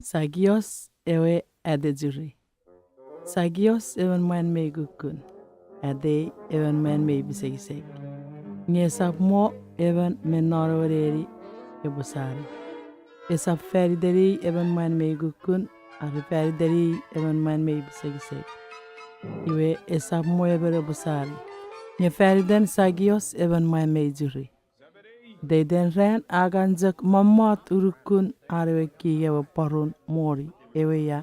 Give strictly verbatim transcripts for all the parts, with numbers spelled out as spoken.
Sakios ewe Atechuri. Sakios emon mwan mei kukkun, atei emon mwan mei pisekisek. Nge esap mo emon me non ewe neni epwe sani. Esap fan iteni emon mwan mei kukkun, are fan iteni emon mwan mei pisekisek. Iwe esap mo emon epwe sani, nge fan iten Sakios emon mwan mei churi. Iteiten ran a kan chok mommot unukun an ewe king ewe pworun moni ewe ia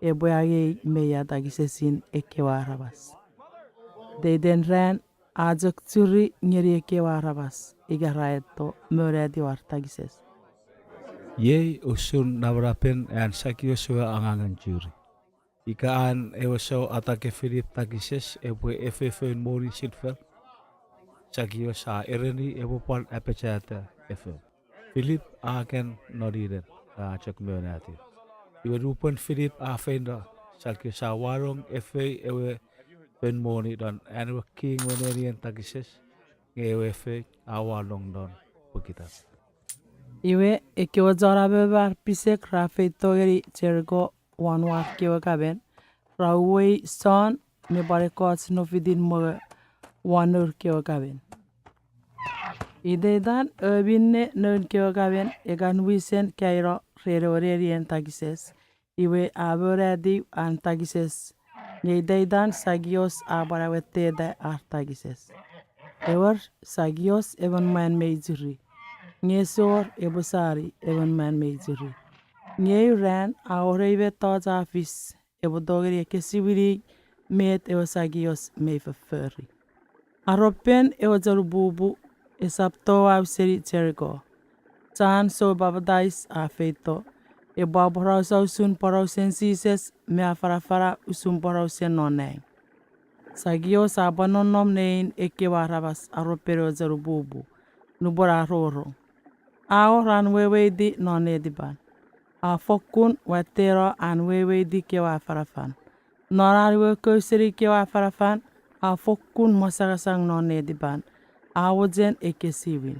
epwe angei me ia takisesin ekkewe aramas. Iteiten ran a chok churi ngeni ekkewe aramas ika ra eto monatiw ar takises. Iei usun napanapen an Sakios ewe angangen churi. Ika an ewe sou atake Filip takises epwe efou foun moni silfer, Sakios a ereni epwe pwan apachata efou. Filip a kan noninen, a chok monatiw. Iwe nupwen Filip a feino, Sakios a wanong efou ewe foun moni non an ewe king we nenien takises, nge ewe efou a wanong non pokiten. Iwe ekkewe chon amomo ar pisek ra feito ngeni Jeriko won war kewe kamen, ra uwei Jon me pwan ekkoch nofitin mongo won nour kewe kamen. Iteitan ewe minne noun kewe kamen e kan wisen kaino ren ewe nenien takises, iwe a monatiw an takises, nge iteitan Sakios a pwan awetteta ar takises. Ewer, Sakios emon mwan mei churi, nge esor epwe sani emon mwan mei churi. Nge eu ran a wor ei mettoch a fis epwe tongeni ekkesiwini met ewe Sakios mei fofori. Aropen ewe chanpupu esap touau seni Jeriko, Jon sou papatais a feito, epwe aporausa usun porausen Jises me afanafana usun porausen non nang. Sakios a pwan nonnom nein ekkewe aramas aropen ewe chanpupu nupwen a rongorong. A wor an weweiti non netipan. A fokkun watteno an weweiti kewe afanafan. Non an uwei kou seni kewe afanafan, a fokkun mwasangasang non netipan. A mochen ekkesiwin.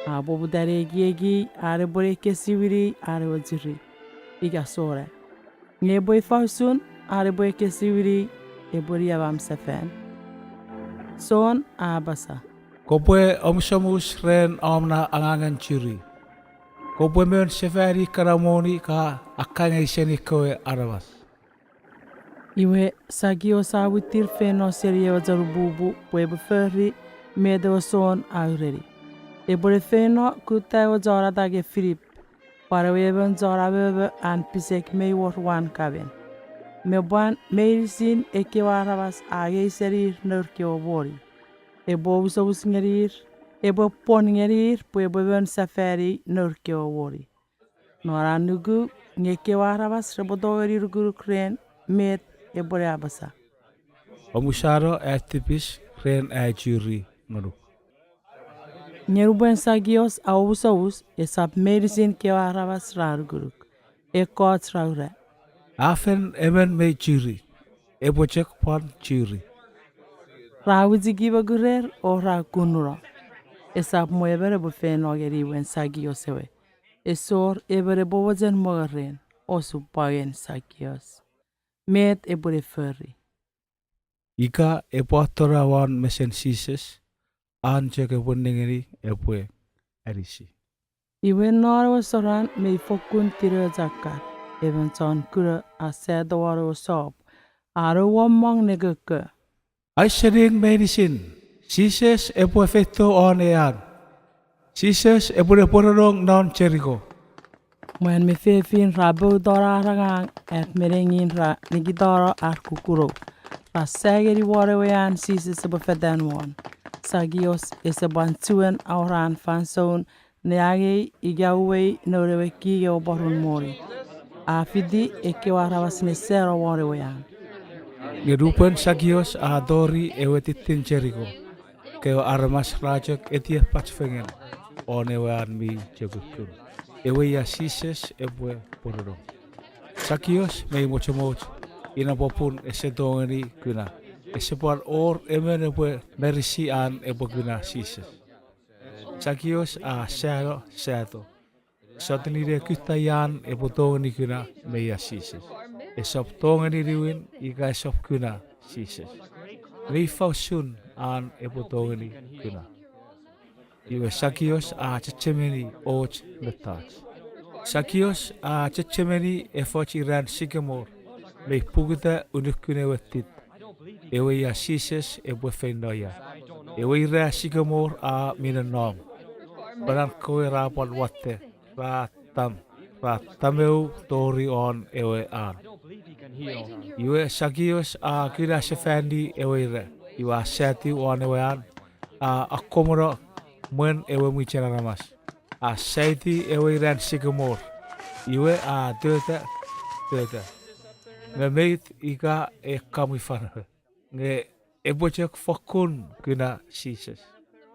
A poputa ne ekieki an epwe ekkesiwini an ewe churi ika sona. Nge epwe ifa usun an epwe ekkesiwini epwe niamam sefan? Jon a apasa, kopwe omusomus ren om na angangen churi. Kopwe mon sefani kana moni ka akkangei seni kewe aramas. Iwe Sakios a mwitir feino seni ewe chanpupu pwe epwe fori met ewe Jon a ureni. Epwe ne feino kutta ewe chon atake Filip, pwan ewe emon chon amomo an pisek mei wor won kamen, me pwan meinisin ekkewe aramas a angei senir nour kewe moni. Epwe omusomus ngenir, epwe pwon ngenir pwe epwe mon sefani nour kewe moni. Non an nuku, nge ekkewe aramas repwe tongeni nukunuk ren met epwe ne apasa. Omusano ai tipis ren ai churi ngonuk. Nge nupwen Sakios a omusomus, esap meinisin kewe aramas ra nukunuk. Ekkoch ra ura, a fen emon mei churi, epwe chok pwan churi. Ra wichiki mokurer o ra kununo. Esap mwo emon epwe feino ngeni imwen Sakios ewe. Esor emon epwe mochen mongo ren. Osupwangen Sakios. Met epwe ne fori? Ika epwe atona won mesen Jises, an chok epwe nengeni epwe anisi. Iwe non ewe soran mei fokkun tinoch akkar, emon chon kuno a sato won ewe sop, a nouommong ne kokko, ausening meinisin, Jises epwe feito won ei an. Jises epwe ne pworonong non Jeriko. Mwan me fefin ra poutano ar angang at me nengin ra nikitano ar kukunou. Ra sa ngeni won ewe an Jises epwe fetan won. Sakios ese pwan chuen awora an fansoun ne angei ika uwei noun ewe king ewe pworun moni. A fiti ekkewe aramas ne sano won ewe an. Nge nupwen Sakios a tori ewe tittin Jeriko, kewe aramas ra chok etiepach fengen won ewe an mi chok kukkun, ewe ia Jises epwe pworonong. Sakios mei mochomoch, ina popun ese tongeni kuna. Ese pwan wor emon epwe merisi an epwe kuna Jises. Sakios a sano sato. Sotuni ne kutta ian epwe tongeni kuna me ia Jises. Esap tongeni niwin ika esap kuna Jises. Mei ifa usun an epwe tongeni kuna? Iwe Sakios a chechemeni och mettoch. Sakios a chechemeni efoch iran sikemor mei pukuta unukun ewe tit, ewe ia Jises epwe feino ia. Ewe ira sikemor a minen nom, pwe an kewe ra pwan watte, ra tam, ra tameu tori won ewe an. Iwe Sakios a kuna sefani ewe ira, iwe a satiw won ewe an, a akkomono mwen ewe mwichen aramas, a saiti ewe iran sikemor, iwe a tota, tota. Nge meit ika e kamwifan, nge epwe chok fokkun kuna Jises.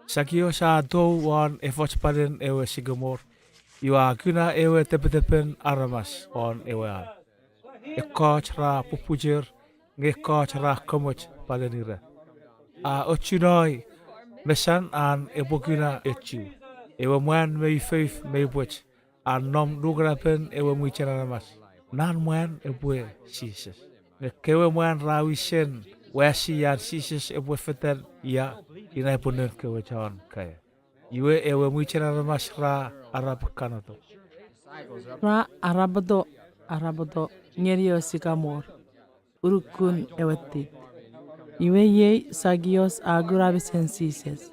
Sakios a tou won efoch panen ewe sikemor, iwe a kuna ewe tepetepen aramas won ewe an. Ekkoch ra pupuchor, nge ekkoch ra komoch panen ira. A ochunoi mesan an epwe kuna echu. Ewe mwan mei feif mei pwech, a nom nukanapen ewe mwichen aramas, nan mwan epwe Jises. Nge kewe mwan ra wisen wasi an Jises epwe fetan ia, ina epwe noun kewe chon kaeo. Iwe ewe mwichen aramas ra arapakanoto. Ra arapoto, arapoto ngeni ewe sikamor, unukun ewe tit. Iwe iei Sakios a kuna mesen Jises.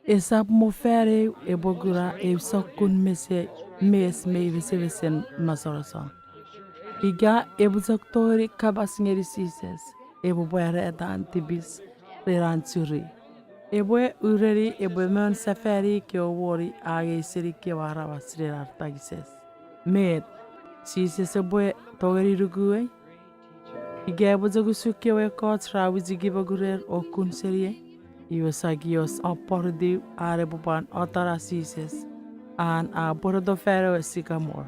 Esap mo fan eu epwe kuna eu sokkun mese, mes mei mesefesen mosonoson. Ika epwe chok tongeni kapas ngeni Jises, epwe pwarata an tipis ren an churi. Epwe ureni epwe mon sefani kewe moni a angei seni kewe aramas ren ar takises. Met, Jises epwe tongeni nukuei? Ika epwe chok usun kewe ekkoch ra wichiki mokurer o kun seniei? Iwe Sakios a pworitiw an epwe pwan atona Jises, an a pwereto fan ewe sikamor.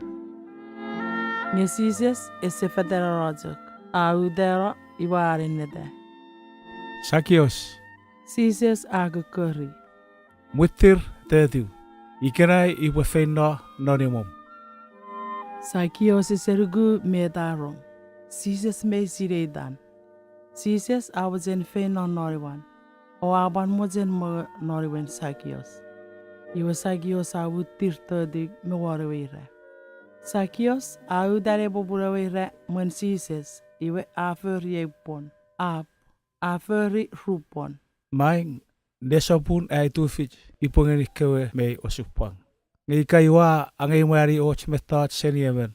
Nge Jises ese fetanano chok, a utano iwe a nenneta. Sakios, Jises a kokkori, mwittir totiw, ikenai upwe feino non imwom. Sakios ese nuku met a rong. Jises mei sinei itan. Jises a mochen feino non imwan, o a pwan mochen mongo non imwen Sakios. Iwe Sakios a mwittir totiw me won ewe ira. Sakios a uta ne popun ewe ira mwen Jises, iwe a fori eu pwon, a, a fori ru pwon. Maing, nesopun ai tufich upwe ngeni kewe mei osupwang. Nge ika oua angei mwanin och mettoch seni emon,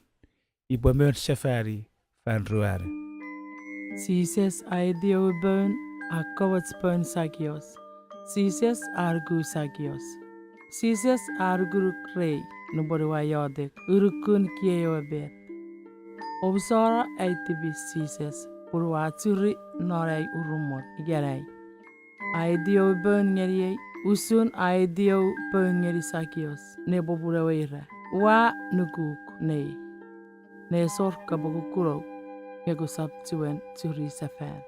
upwe mon sefani fan ruanu. Jises a aiti ewe poun, a komoch poun Sakios. Jises a nuku Sakios. Jises a nukunuk rei nupwen ua iotek unukun kiei ewe pet. Omusano ai tipis, Jises, pun ua churi non ai urumot ikenai. A aiti ewe poun ngeniei usun a aiti ewe poun ngeni Sakios ne popun ewe ira. Ua nukuk nei, nesor kopwe kukkunuk, nge kosap chuen churi sefan.